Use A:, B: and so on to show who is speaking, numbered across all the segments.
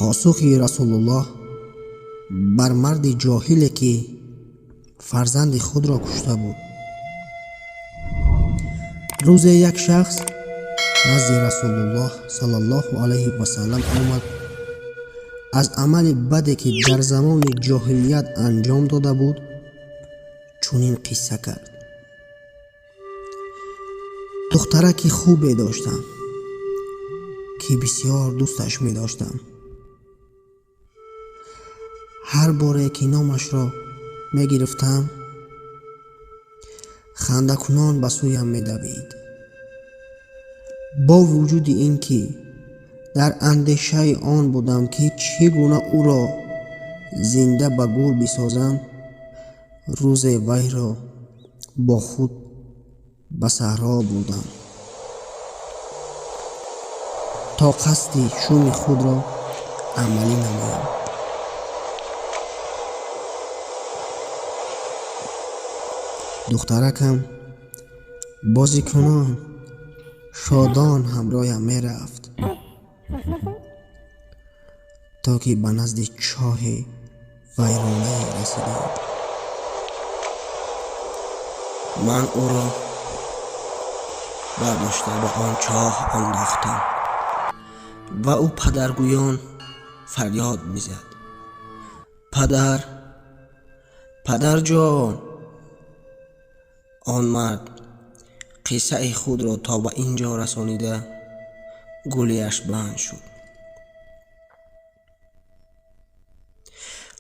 A: Посухи Расулуллоҳ бар марди ҷоҳиле, ки фарзанди худро кушта буд. Рӯзе як шахс назди Расулуллоҳ саллаллоҳу алайҳи васаллам омад. Аз амали баде, ки дар замони ҷоҳилият анҷом дода буд, чунин қисса кард: духтараки хубе доштам, ки бисёр дӯсташ медоштам. Ҳар боре ки номашро мегирифтам, хандакунон ба сӯям медавид. Бо вуҷуди ин ки дар андешаи он будам, ки чӣ гуна ӯро зинда ба гӯр бисозам, рӯзе вайро бо худ ба саҳро бурдам, то қасди шуми худро амалӣ намоям. Духтаракам бозикунон шодон ҳамроҳам мерафт, то ки ба назди чоҳи вайронае расидем.
B: Ман ӯро бардошта ба он чоҳ андохтам ва ӯ падаргӯён фарёд мезад: «Падар, падарҷон!» Он мард қиссаи худро то ба ин ҷо расонида, гулияш банд шуд.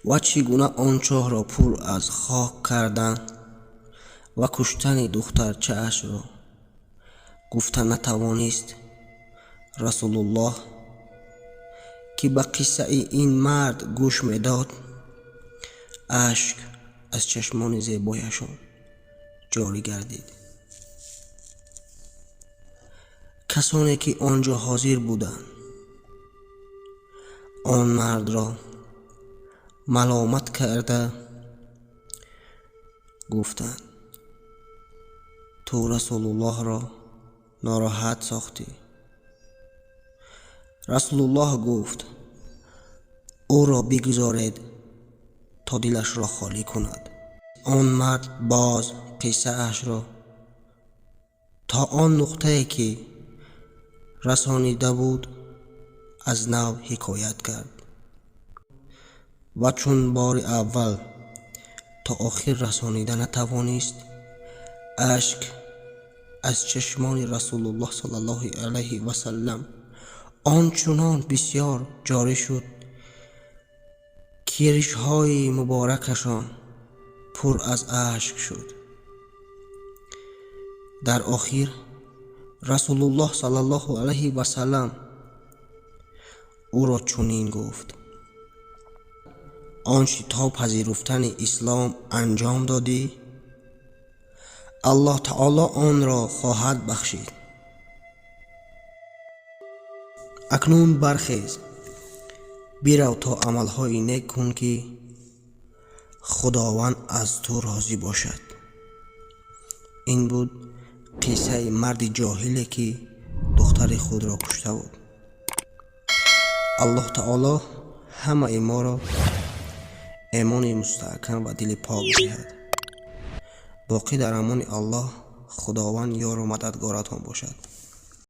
B: Ва чӣ гуна он чоҳро пур аз хок кардан ва куштани духтарчаашро гуфта натавонист. Расулуллоҳ, ки ба қиссаи ин мард гӯш медод, ашк аз чашмони зебояшон ҷорӣ гардид. Касоне ки он ҷо ҳозир буданд, он мардро маломат карда гуфтанд: «Ту Расулуллоҳро нороҳат сохтӣ». Расулуллоҳ гуфт: «Ӯро бигузоред, то дилашро холӣ кунад». Он мард боз қиссаашро то он нуқтае, ки расонида буд, аз нав ҳикоят кард ва чун бори аввал то охир расонида натавонист, ашк аз чашмони Расулуллоҳ саллаллоҳу алайҳи васаллам он чунон бисёр ҷорӣ шуд, ки ришҳои муборакашон пур аз ашк шуд. Дар охир Расулуллоҳ саллаллоҳу алайҳи васаллам ӯро чунин гуфт: «Он чи то пазируфтани ислом анҷом додӣ, Аллоҳ таоло онро хоҳад бахшид. Акнун бархез, бирав то амалҳои нек кун, ки Худованд аз ту розӣ бошад». Ин буд қиссаи марди ҷоҳиле, ки духтари худро кушта буд. Аллоҳ таоло ҳамаи моро эмони мустаҳкам ва дили пок диҳад. Боқӣ дар амони Аллоҳ. Худованд ёру мададгоратон бошад.